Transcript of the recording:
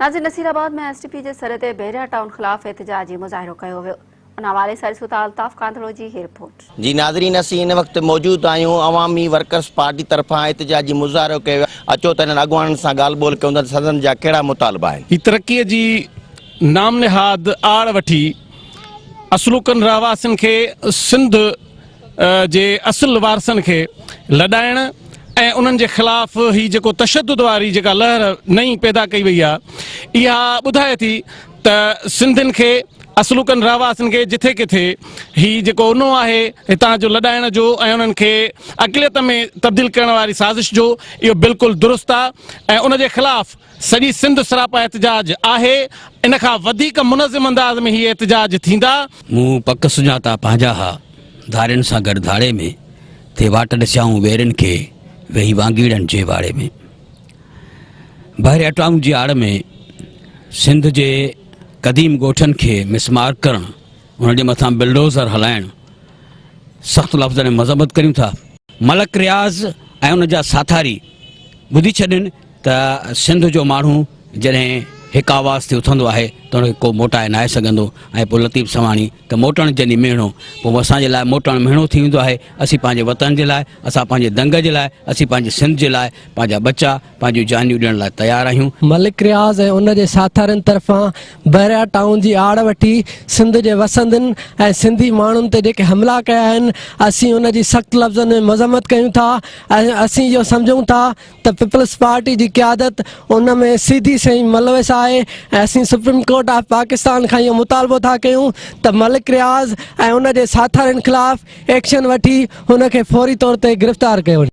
ناظرين Nasirabad ۾ S T P جي سڏ تي بحريا ٽائون خلاف احتجاجي مظاهرو ڪيو ويو ان حوالي سان ڏسون ٿا الطاف ڪانڌڙو جي هي رپورٽ. جي ناظرين اسين هن وقت موجود آهيون عوامي ورڪرز پارٽي طرفان احتجاجي مظاهرو ڪيو ويو اچو ته هنن اڳواڻن سان ڳالهه ٻولهه ڪيون ته سندن جا ڪهڙا مطالبا آهن. هي ترقي جي نام نهاد آڙ وٺي اصلوڪن رهواسين کي سنڌ جي اصل وارثن کي لڏائڻ ۽ انهن جي خلاف هي جيڪو تشدد واري جيڪا لهر نئين پيدا ڪئي وئي آهي اها ٻڌائي ٿي ته سنڌين کي اصلوڪن رهواسين کي جٿي ڪٿي هي جيڪو اونو آهي هتان جو لڏائڻ جو ۽ انهن کي اقليت ۾ تبديل ڪرڻ واري سازش جو اهو بلڪل درست آهي ۽ ان جي خلاف سڄي سنڌ سراپا احتجاج آهي، ان کان وڌيڪ منظم انداز ۾ هي احتجاج ٿيندا. مون پڪ سڃاتا پنهنجا ها، ڌارين سان گڏ ڌاڙي ۾، ٿي واٽ ڏسيائون ويرين کي، ويهي وانگيڙن جي واڙي ۾. بحريا ٽائون جي آڙ ۾ سنڌ جي قديم ڳوٺن کي مسمار ڪرڻ، انهن جي مٿان بلڊوزر هلائڻ سخت لفظن ۾ مذمت ڪريون ٿا. ملڪ رياض ۽ ان جا ساٿاري ٻڌي ڇڏين ته سنڌ جو ماڻهو جڏهن هڪ آواز ٿي اٿندو آهي ته ان کي ڪو موٽائي ناهي سگهندو ۽ پوء لطيف سواڻي ته موٽڻ جني ميهڻو پوء اسان جي لاء موٽڻ ميهڻو ٿي ويندو آهي اسين پنهنجي وطن جي لاء اسان پنهنجي دنگ جي لاء اسين پنهنجي سنڌ جي لاء پنهنجا ٻچا پنهنجون جانيون ڏيڻ لاء تيار آهيون. ملڪ رياض ۽ ان جي ساٿارين طرفان بحريا ٽائون جي آڙ وٺي سنڌ جي وسندين ۽ سنڌي ماڻهن تي جيڪي حملا ڪيا آهن اسين ان جي سخت لفظن ۾ مذمت ڪيون ٿا ۽ اسين اهو سمجهون ٿا ته پيپلز پارٽي جي قيادت ان ۾ سيڌي سئين ملوث آهي ۽ اسين سپريم ڪورٽ آف پاڪستان کان اهو مطالبو ٿا ڪيون ته ملڪ رياض ۽ ان جي ساٿارين خلاف ايڪشن وٺي هن کي فوري طور تي گرفتار ڪيو وڃي.